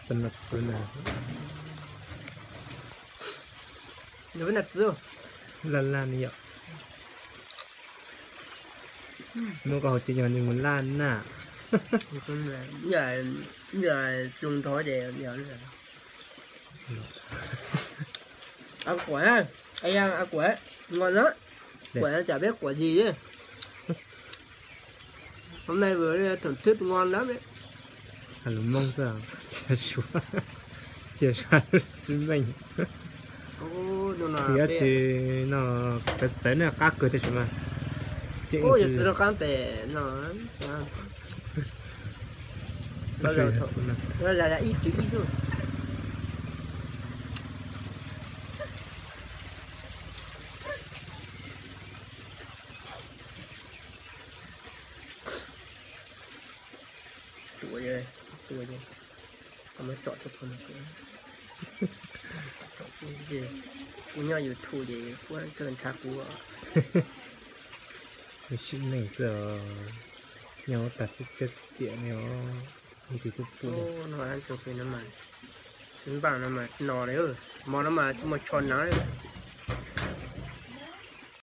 Txwv na, txwv na. Laj laj ni yom. Muab koj hauv tsev yog nws mus laj na. Yog tsis ntov ces yog. Kuam, kuam, kuam no, tsam peb kuam zis. Hôm nay vừa thưởng thức ngon lắm đấy. Lus Hmoob xwb, cia suav, cia suav lub sib meej. Yog tsis no, txawv txawv ne, qab kawg tiam sis mas. Ub, yog txwv rau qab tes no. Ib txwv ib xwb. Tua, tua, koj muab tsom rau kuv, kuv nyob YouTube ces kuv kawg nrhav kuv. Sib neej xwb, nyob huab tais txhiab txhiab tiam ne os. Tus tub pub no, tsis npaj no mas tsis no li, mov no mas tsis muaj tsho hnav li.